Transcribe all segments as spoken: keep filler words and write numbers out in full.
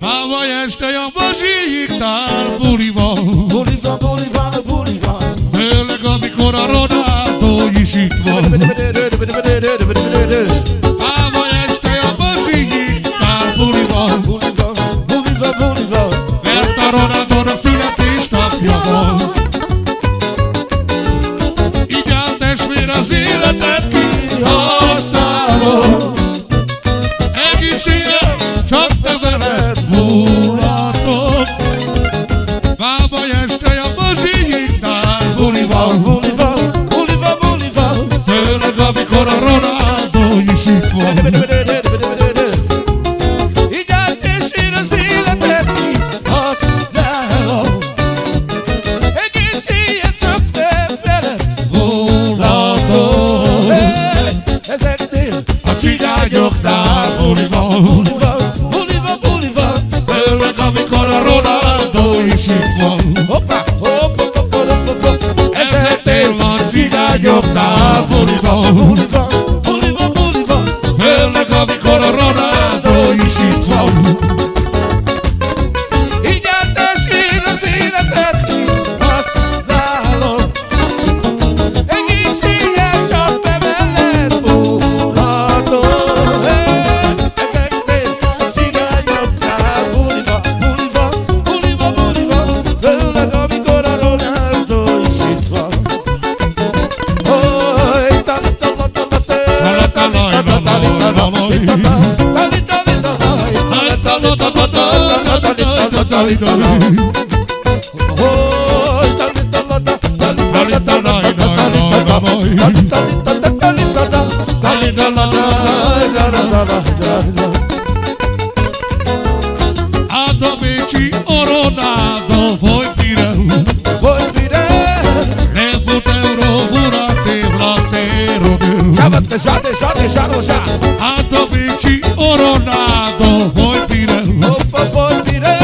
Baba este ya bazikta bulival. Bulival, bulival, bulival. Vele ka mikora rona to yisitwa. Baba este ya bazikta bulival. Bulival, bulival, bulival. Verta rona to na sila tista piaval. Ija te svira sila tati hostalo. Egisia, čote vere mulato. Baba este ya bazikta bulival. Bulival, bulival, bulival. Vele ka mikora rona to yisitwa. Ija te sila sila tati hostalo. Egisia, čote vere mulato. Hey, ezekti. Atsiga jokta bulival. Bulival, bulival, bulival. Vele ka mikora rona to yisitwa. Hopa, hopa, hopa, hopa, hopa. Ese te atsiga jokta bulival. Bulival, bulival, bulival. Vele ka mikora rona to yisitwa. Ija te sila sila tati hostalo. Ado veci o rona do voi vire. Voi vire. Le bute ro vura te vlate ro de. Ža, ža, ža, ža, ža. Ado veci o rona do voi vire. Opa, voi vire.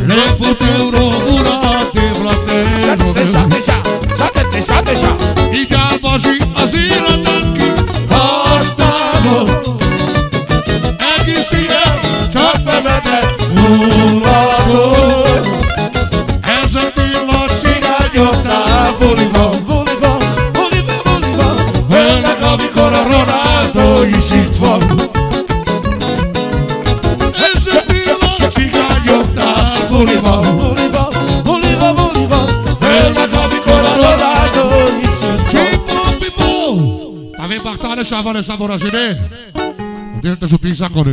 Le bute ro vura te vlate ro de. Ža, ža, ža. Ža, ža, ža. Ija bazi azila tanki. Hostalo. Egisia, čote vere mulato. Eze ti lo ciga jota bulival. Bulival, bulival, bulival. Vele ka mikora rona to yisitwa. Eze ti lo ciga jota bulival. Bulival, bulival, bulival. Vele ka mikora rona to yisitwa. People, people. T'avais partagé le savoir, le savoir, je l'ai. On dirait que je suis encore.